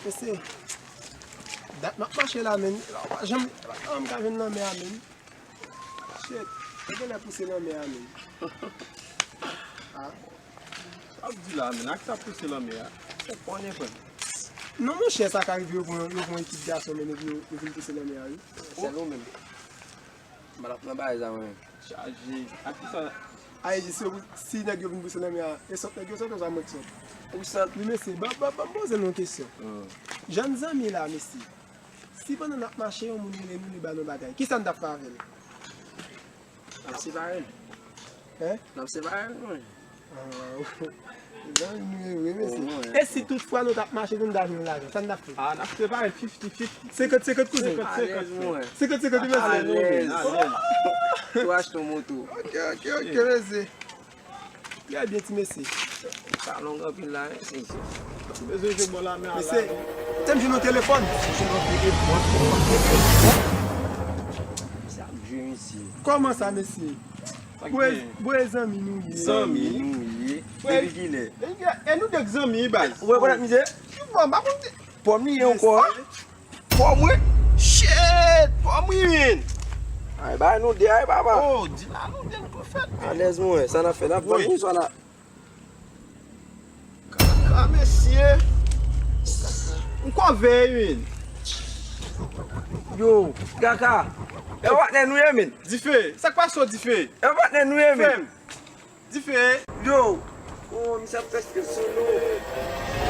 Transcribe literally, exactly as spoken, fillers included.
Mesye, dat m ap mache la, menn. Ou pa janm, ou pa janm ka jwenn lanmè a, menn. Shit, mwen genlè pouse lanmè a, menn. Ah. Sa ap di la, menn, ak sa pouse lanmè a. Se konnen, frè m. Non, monchè, sa ka rive, yo pran, yo pran ekip gason, menn, epi yo, yo vin pouse lanmè a, wi. Sèl ou menm. M ap nan bagay sa, mwen. Chaje. Ak kisa? Ay, di, si, si nèg yo vin pouse lanmè a, e sòt nèg yo sòt, ou sa mank sòt? Ou sòt. Wi, mesye, ban, ban, ban m poze nou yon kesyon. Hmm. Jan zanmi la, mesye. Si pandan n ap mache, yon moun rele nou, li ba nou bagay, kisa n t ap fè avè l? N ap separe l. Hein? N ap separe l, mwen. Ah, zanmi nou ye vre, mesye. Oh, mwen. E si tout fwa nou t ap mache, nou t ap jwenn lajan, sa n t ap fè? Ah, n ap separe l fifty fifty. Senkant senkant, kouzen. Senkant senkant, mwen. Senkant senkant, wi, mesye. Alèz, alèz. Ou achte yon moto. Ok, ok, ok, mesye. Trè byen, ti mesye. Sa long anpil la, wi, mesye. Ti mesye, je bò la, men mesye, te m jwenn yon telefòn. Mesye ap jwe, mesye. Kòman sa, mesye? Sa k Bwe, gen? Bwe zanmi nou ye. Zanmi nou ye. Frè, depi kilè? E, e nou de k zanmi, baz. Ou rekonèt misye? Bon, m pa konn. Pòm li ye ankò, a? Pòm wi? Shit! Pòm wi, menn. Ay, bay nou de, ay, papa. Oh, di la nou de, nou pou fèt. Alèz, mwen. Sa n ap fè, n ap vann wi, swa n ap Kaka, mesye. M kwè w veye, menn. Yo, Kaka. E patnè nou ye, menn. Dife, sa k pase w, Dife? E patnè nou ye, menn. Frè m. Dife. Yo. Oh, misye ap fè stil sou nou.